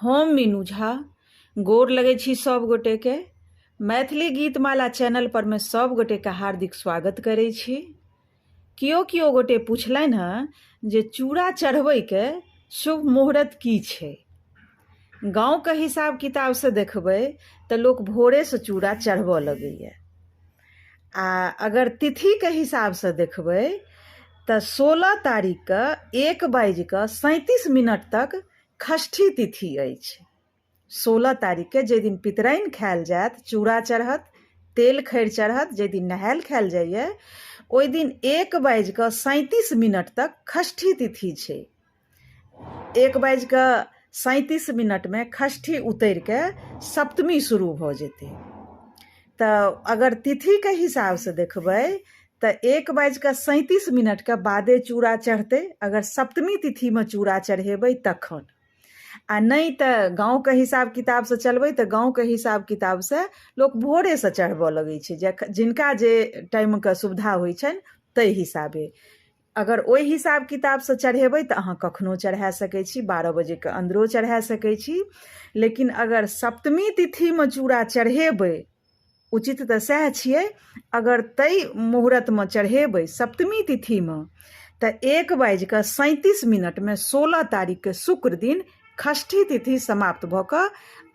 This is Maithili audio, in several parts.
हम मीनू झा गोर लगै छी सब गोटेके। मैथिली गीतमाला चैनल पर मे सब गोटेके हार्दिक स्वागत करै छी। कियो कियो गोटे पुछलनि हँ जे चूड़ा चढ़बैके शुभ मुहूर्त की छै। गाँवके हिसाब किताबसँ देखबै तऽ लोक भोरेसँ चूड़ा चढ़बऽ लगैए आ अगर तिथिके हिसाबसँ देखबै तऽ 16 तारीखके एक बाजिकऽ 37 मिनट तक षष्ठी तिथि अछि। 16 तारीखके जाहि दिन पितराइन खायल जायत, चूड़ा चढ़त, तेल खैर चढ़त, जाहि दिन नहायल खायल जाइए ओहि दिन एक बाजिकऽ 37 मिनट तक षष्ठी तिथि छै। एक बाजिकऽ 37 मिनटमे षष्ठी उतरिके सप्तमी शुरू भऽ जेतै। तऽ अगर तिथिके हिसाबसँ देखबै तऽ एक बाजिकऽ 37 मिनटके बादे चूड़ा चढ़तै, अगर सप्तमी तिथिमे चूड़ा चढ़ेबै तखन। आ नहि तऽ गाँवके हिसाब किताबसँ चलबै तऽ गाँवके हिसाब किताबसँ लोक भोरेसँ चढ़बऽ लगै छै, जिनका जे टाइमके सुविधा होइ छनि ताहि हिसाबे। अगर ओहि हिसाब किताबसँ चढ़ेबै तऽ अहाँ कखनो चढ़ा सकै छी, 12 बजेके अन्दरो चढ़ा सकै छी। लेकिन अगर सप्तमी तिथिमे चूड़ा चढ़ेबै, उचित तऽ सएह छियै, अगर ताहि मुहूर्तमे चढ़ेबै सप्तमी तिथिमे तऽ एक बाजिकऽ 37 मिनटमे 16 तारीखके शुक्र दिन षष्ठी तिथि समाप्त भऽ कऽ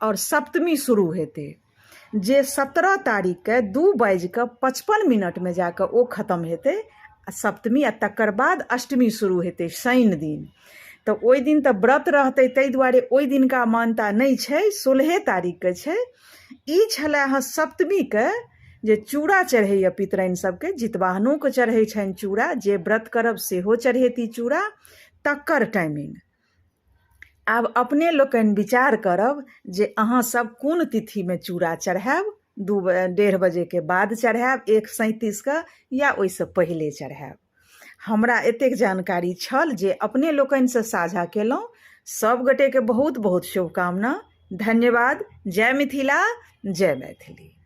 आओर सप्तमी शुरू हेतै, जे 17 तारीखके दू बाजिकऽ 55 मिनटमे जाकऽ ओ खतम हेतै आ सप्तमी, आ तकर बाद अष्टमी शुरू हेतै शनि दिन। तऽ ओहि दिन तऽ व्रत रहतै, ताहि दुआरे ओहि दिनका मान्यता नहि छै, 16 तारीखके छै। ई छलै हँ सप्तमीके जे चूड़ा चढ़ैए पितराइन सबके, जितवाहनोके चढ़ै छनि चूड़ा, जे व्रत करब सेहो चढ़ेती चूड़ा, तकर टाइमिंग। आब अपने लोकनि विचार करब जे अहाँ सब कोन तिथिमे चूड़ा चढ़ायब, दू 1:30 बजेके बाद चढ़ायब 1:37 के या ओहिसँ पहिले चढ़ायब। हमरा एतेक जानकारी छल जे अपने लोकनिसँ साझा केलहुँ। सब गोटेके बहुत बहुत शुभकामना, धन्यवाद। जय मिथिला, जय मैथिली।